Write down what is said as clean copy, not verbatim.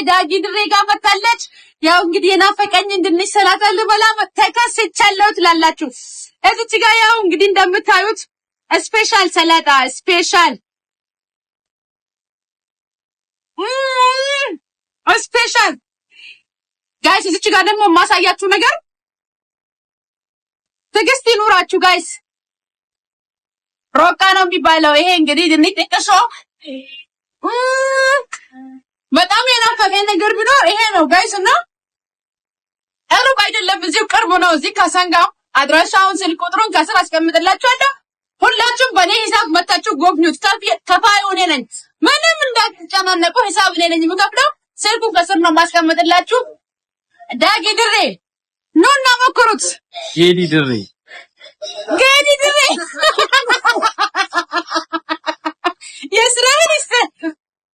ዳጊ ድሬ ጋር መጣለች። ያው እንግዲህ የናፈቀኝ ድንች ሰላጣ ልበላ ተከስቻለሁ ትላላችሁ። እዚች ጋር ያው እንግዲህ እንደምታዩት special ሰላጣ፣ special special guys። እዚች ጋር ደግሞ የማሳያችሁ ነገር፣ ትዕግስት ይኑራችሁ guys። ሮቃ ነው የሚባለው ይሄ እንግዲህ ድንች ጥቅሶ። በጣም የናፈቀኝ ነገር ቢኖር ይሄ ነው guys። እና ሩቅ አይደለም፣ እዚሁ ቅርብ ነው። እዚህ ካሳንጋ አድራሻውን ስልክ ቁጥሩን ከስር አስቀምጥላችኋለሁ። ሁላችሁም በእኔ ሂሳብ መታችሁ ጎብኙት። ከፋዩ እኔ ነኝ። ምንም እንዳትጨናነቁ፣ ሂሳብ እኔ ነኝ የምከፍለው። ስልኩን ከስር ነው የማስቀምጥላችሁ። ዳጊ ድሬ ኑና ሞክሩት። ጌዲ ድሬ።